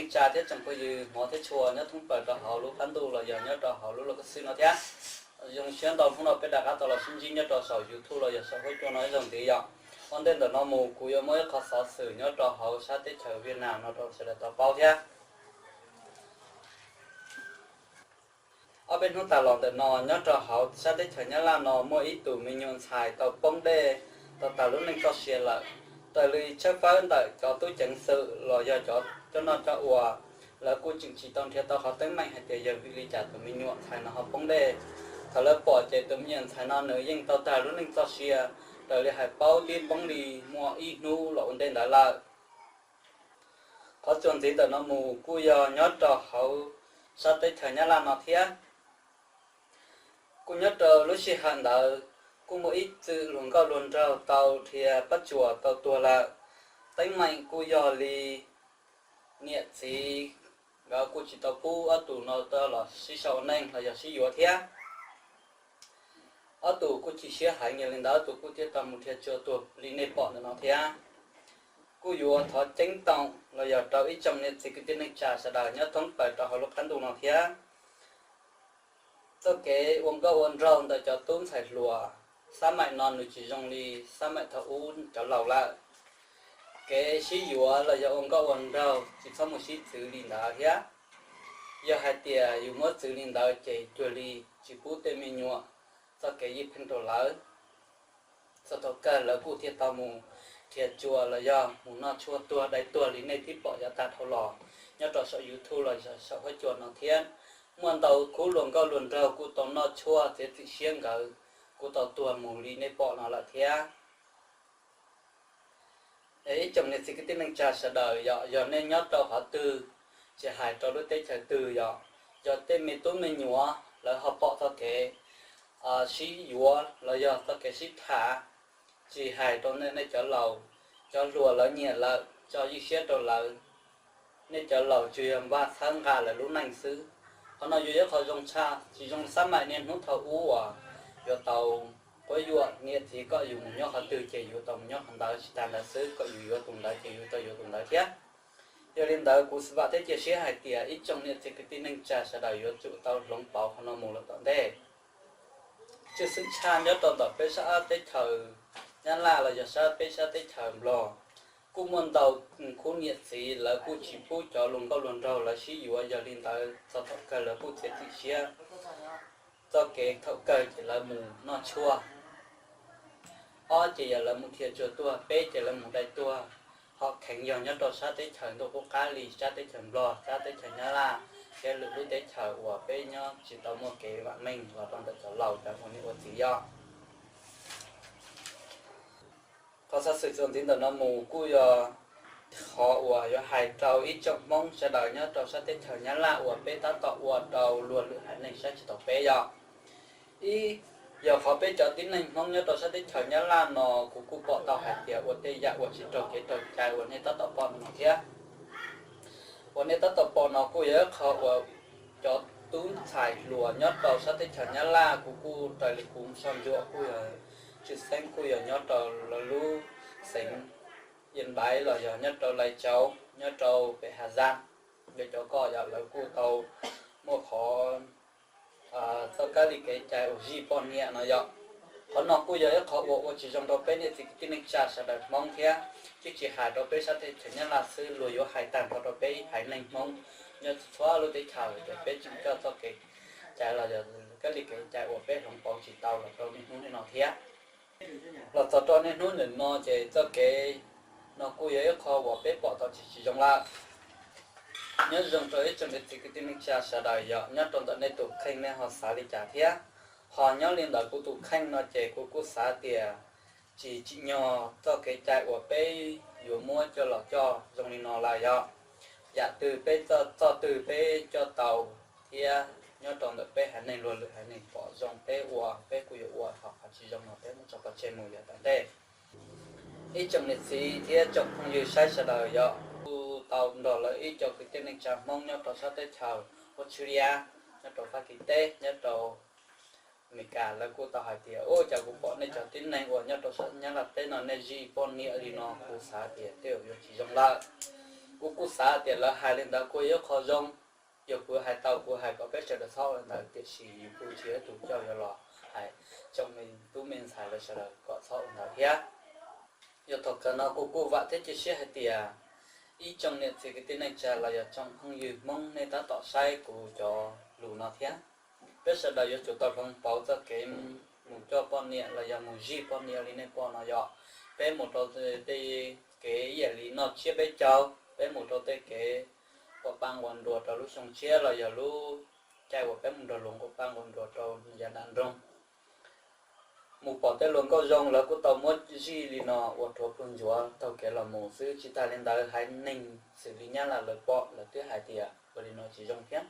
Neej tsa thiab tsoom phooj ywg hmov thiab tshua nyob thoob plaws rau hauv lub qab ntuj los yog nyob rau hauv lub laj kab xwb no thiab. Zoo siab ntau hnub no peb rov qab tau los sib ntsib nyob rau saum YouTube los yog saum huab cua no ib zaug ntxiv yom. Ua ntej ntawm no mus kuv yuav muab ib qho xov xwm nyob rau hauv sab teb chaws Viaj Nam no rau sawv daws tau paub thiab. Ob peb hnub tas los ntawm no nyob rau hauv sab teb chaws Nyab Laj no muaj ib tus me nyuam ntxhais tau poob dej, tau tag lub neej txoj sia lawm. Raws li tshawb fawb ntawm cov tub ceev xwm los yog cov coj noj coj ua, lawv kuj tseem tsis tau nrhiav tau qhov teeb meem hais tias yog vim li cas tus me nyuam ntxhais no ho poob dej. Thaum lawv pom ces tus me nyuam ntxhais no nws yeej tau tag lub neej txoj sia raws li hais paub tib poob li muaj ib hnub los ua ntej ntawd lawm. Qhov txuas ntxiv ntawm no mus kuj yog nyob rau hauv sab teb chaws Nyab Laj no thiab. Kuj nyob rau lub sij hawm ntawd kuj muaj ib txwm luag nkauj luag nraug tau dhia pab tsuas tau tuag lawm. Teeb meem kuj yog li niam txiv nkawd kuj tsis tau pub ob tug no tau los sib sau ua neej los yog sib yuav thiab. Ob tug kuj chim siab heev, yog li ntawd ob tug kuj thiaj tau mus dhia tsuas tuag li nej pom ntawm no thiab. Kuj yuav thov ceeb toom los yog rau ib tsoom niam txiv kwv tij neej tsa sawv daws nyob thoob plaws rau hauv lub qab ntuj no thiab. Txoj kev ua nkauj ua nraug ntawm cov tub ntxhais hluas xab maim no nws tsis zoo li xab maim thaum ub cov laus lawm. Kev sib yuav los yog ua nkauj ua nraug tsis txhob mus sib txwv li ntawd thiab. Yog hais tias yus muab txwv li ntawd ces cuag li tsis pub tej me nyuam txoj kev ywj pheej rau lawv. Txog thaum kawg lawv kuj thiaj tau mus dhia tsuas los yog mus noj tshuaj tuag dai tuag li nej twb pom yav tag dhau los nyob rau saum YouTube los yog saum huab cua no thiab. Muaj ntau khub luag nkauj luag nraug kuj tau noj tshuaj txiav txim siab nkawd kuj tau tuag mus li nej pom no lawm thiab. Ib tsoom niam txiv kwv tij neej tsa sawv daws, yog nej nyob rau qhov twg, tsis hais rau lub teb chaws twg, yog tej me tub me nyuam lawv ho pom txoj kev sib yuav los yog txoj kev sib tham, tsis hais rau nej cov laus, cov hluas lawv nyiam lawm tso ywj siab rau lawv. Nej cov laus tsuas yog npaj txhawb nqa lawv lub neej xwb. Qhov no yuav yog qhov zoo tshaj, tsis zoo xab maim niaj hnub thaum ub uas yuav tau quab yuam niam txiv kom yus mus nyob qhov twg ces yuav tau mus nyob qhov ntawd, tsis tas ntawd xwb kom yus yuav tus ntawd ces yuav tau yuav tus ntawd thiab. Yog li ntawd kuv vam thiab cia siab hais tias ib tsoom niam txiv kwv tij neej tsa sawv daws yuav tsum tau hloov pauv qhov no mus lawm tom ntej. Tshwj xeeb tshaj nyob rau ntawm peb sab teb chaws Nyab Laj los yog sab peb sab teb chaws Nplog, kuj muaj ntau khub niam txiv lawv kuj tsis pub cov luag nkauj luag nraug lawv sib yuav, yog li ntawd txog thaum kawg lawv kuj txiav txim siab txoj kev thaum kawg ces lawv mus noj tshuaj. Ob ces yog lawv mus dhia tsuas tuag, peb ces lawv mus dai tuag. Hom kheev yog nyob rau sab teb chaws ntuj qub qab li sab teb chaws Nplog, sab teb chaws Nyab Laj thiab lwm lub teb chaws uas peb nyob tsis tau muaj kev vam meej los rau ntawm cov laus cov ua niam ua txiv yog. Qhov xov xwm txuas ntxiv ntawm no mus kuj yog qhov uas yuav hais rau ib tsoom Hmoob sawv daws nyob rau sab teb chaws Nyab Laj uas peb tab tom ua rau luag lwm haiv neeg saib tsis taus peb yog. Ib, yog qhov peb cov tib neeg Hmoob nyob rau sab teb chaws Nyab Laj no kuv kuj pom tau hais tias ua tej yam uas tsis raug kev raug cai uas nej tab tom pom no thiab. Uas nej tab tom pom no kuj yog ib qho uas cov tub ntxhais hluas nyob rau sab teb chaws Nyab Laj, kuv kuj raws li kuv soj ntsuam kuj yog tshwj xeeb kuj yog nyob rau lawv lub xeev Yaj Npaiv los yog nyob rau Lais Tsauv nyob rau pem Has Zaj, yog cov ko yog lawv kuj tau muaj qhov txoj kab li kev cai uas zij poj niam no yog. Qhov no kuj yog ib qho uas ua tsis zoo rau peb niam txiv kwv tij neej tsa sawv daws Hmoob thiab, twb tsis hais rau peb sab teb chaws Nyab Laj xwb, luag yuav hais tag nrho rau peb ib haiv neeg Hmoob nyob txhua lub teb chaws ces peb tseem coj txoj kev cai los yog kab li kev cai uas peb hloov pauv tsis tau los rau niaj hnub niaj no thiab. Los txog rau niaj hnub niam no ces txoj kev no kuj yog ib qho uas peb pom tau tsis tsis zoo lawm. Nyob zoo rau ib tsoom niam txiv kwv tij neej tsa sawv daws yog nyob rau ntawm nej tus kheej nej ho xav li cas thiab. Ho nyob li ntawd kuv tus kheej no ces kuv kuj xav tias tsis tsim nyog txoj kev cai uas peb yuav muab coj los coj zoo li no lawm yog. Yam twg peb txoj twg peb coj tau thiab nyob rau ntawm peb haiv neeg luag lwm haiv neeg pom zoo peb ua, peb kuj yuav ua, ho qhov tsis zoo no peb muab tso pov tseg mus yav tom ntej. Ib tsoom niam txiv thiab tsoom phooj ywg saib sawv daws yog kuj tau nrog lawv ib co kwv tij neej tsa Hmoob nyob rau sab teb chaws Australia, nyob rau Fab Kis teb, nyob rau Amelikas, lawv kuj tau hais tias ua cas kuv pom nej cov tib neeg uas nyob rau sab Nyab Laj teb no nej zij poj niam li no, kuv xav tias tej zaum yuav tsis zoo lawm. Kuv kuj xav tias lawv hais li ntawd kuj yog qhov zoo, yog kuv hais tau kuv hais kom peb sawv daws txhob ua li ntawd, tiam sis kuv tsis yog tus coj yuav los hais, tsoom me tub me ntxhais lawv sawv daws kom txhob ua ntawd thiab. Yog thaum kawg no kuv kuj vam thiab cia siab hais tias ib tsoom niam txiv kwv tij neej tsa los yog tsoom phooj ywg Hmoob nej tab tom saib kuv cov lus no thiab. Peb sawv daws yuav tsum tau hloov pauv txoj kev mus coj poj niam los yog mus zij poj niam li nej pom no yog, peb mus rau tej kev ib yam li noj tsiab peb caug, peb mus rau tej kev quas paj quas nruas rau lub xyoo tshiab los yog lub caij uas peb mus nrog luag quas paj quas nruas rau yav nram nroog. Mus pom tej luag nkauj zoo lawv kuj tau muab zij li no ua rhuav plhu ncuav taug kev los mus xwb. Tsis tas li ntawd haiv neeg xws li Nyab Laj lawv pom lawv twb hais tias ua li no tsis zoo thiab.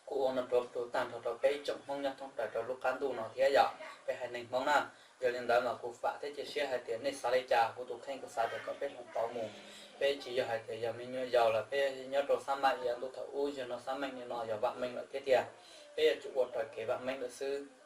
Kuv ua no rhuav plhu tag nrho rau peb tsoom Hmoob nyob thoob plaws rau lub qab ntuj no thiab yom, peb haiv neeg Hmoob na. Yog li ntawd mas kuv vam thiab cia siab hais tias nej xav li cas kuv tus kheej kuv xav tias kom peb hloov pauv mus. Peb tsis yog hais tias yog me nyuam yaus los peb nyob rau xab meem yav ntuj thaum ub, yog no xab meem li no yog vam meej lawm thiab tiag. Peb yuav tsum ua raws kev vam meej lawm xwb.